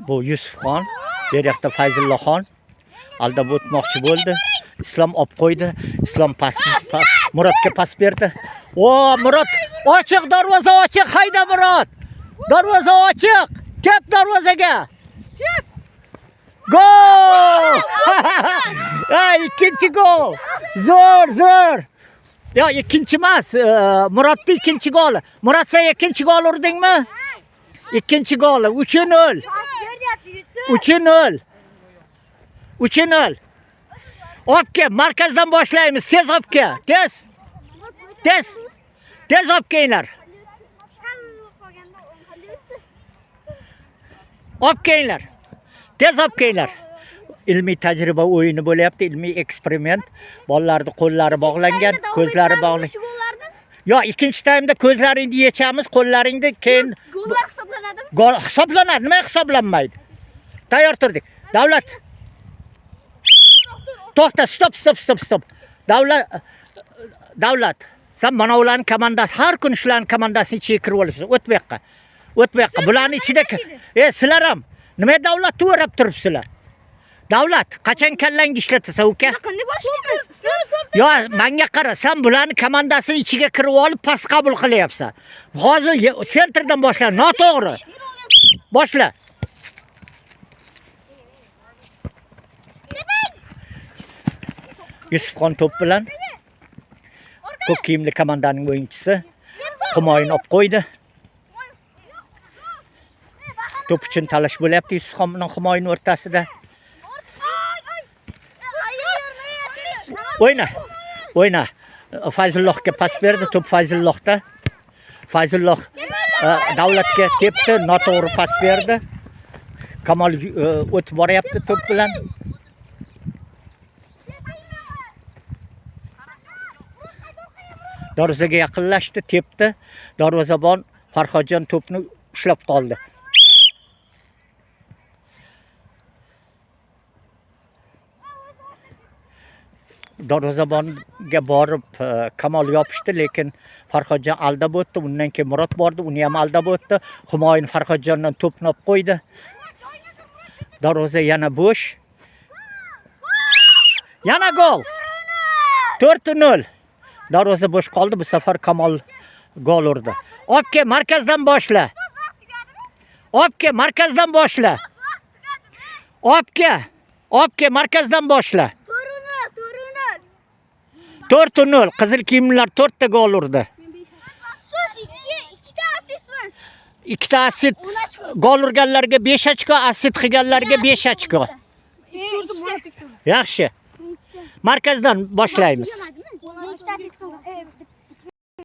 Bu Yusufxon, bu yoqda Fayzullaxon aldab o'tmoqchi bo'ldi. Islom olib qo'ydi. Islom pas, Murodga pas berdi. O, Murod ochiq, darvoza ochiq, hayda Murod. Darvoza ochiq. Tep darvozaga. Gol! Ha, ikkinchi gol. Zo'r, zo'r. Yo, ikkinchi emas, Murodning ikkinchi goli. Murod, sen ikkinchi gol urdingmi? Ikkinchi goli 3-0. 3-0. 3-0. Olib kel, markazdan boshlaymiz. Tez olib kel. Tez. Tez. Tez olib kelinglar. Olib kelinglar. Tez olib kelinglar. Ilmiy tajriba o'yini bo'lyapti, ilmiy eksperiment. Bolalarning qo'llari bog'langan, ko'zlari bog'langan. Yo, ikkinchi taymda ko'zlaringni yechamiz, qo'llaringni keyin Gollar hisoblanadimi? Gol hisoblanadi, nima hisoblanmaydi? Tayyor turdik. Davlat. To'xta, stop, stop, stop, stop. Davlat, Davlat. Sen mana ularning komandasi, har kuni shularning komandasini ichiga kirib olibsan. O't bu yoqqa. O't bu yoqqa. Bularning ichida sizlar ham nima Davlatni o'rab turibsizlar? Davlat, qachon kallangni ishlatasan uka? Qanday boshlaymiz? Yo, menga qara, sen bularning komandasini ichiga kirib olib pas qabul qilyapsan. Hozir sentrdan boshla, noto'g'ri. Boshla. Yusufxon to'p bilan ko'k kiyimli komandaning o'yinchisi Humoyun olib qo'ydi. To'p uchun talash bo'lyapti Yusufxon bilan Humoyun o'rtasida. O'yna. O'yna. Fayzullohga pas berdi, to'p Fayzullohda. Fayzulloh Davlatga tepdi, noto'g'ri pas berdi. Kamol o'tib boryapti to'p bilan. Darvozaga yaqinlashdi, tepdi. Darvozabon Farhodjon to'pni ushlab qoldi. Darvozabonga borib Kamol yopishdi, lekin Farhodjon aldab o'tdi. Undan keyin Murod bordi, uni ham aldab o'tdi. Humoyun Farhodjondan to'pni olib qo'ydi. Darvoza yana bo'sh. Yana gol. 4-0. Darvoza bo'sh qoldi. Bu safar Kamol gol urdi. Olib kel, markazdan boshla. Olib kel, markazdan boshla. Olib kel. Olib kel, markazdan boshla. 4-0. Qizil kiyimlilar 4 ta gol urdi. Ikkita assist var. 2 ta assist. Gol urganlarga 5 ochko, assist qilganlarga 5 ochko. Yaxshi. Markazdan boshlaymiz. Ikkita assist qildim.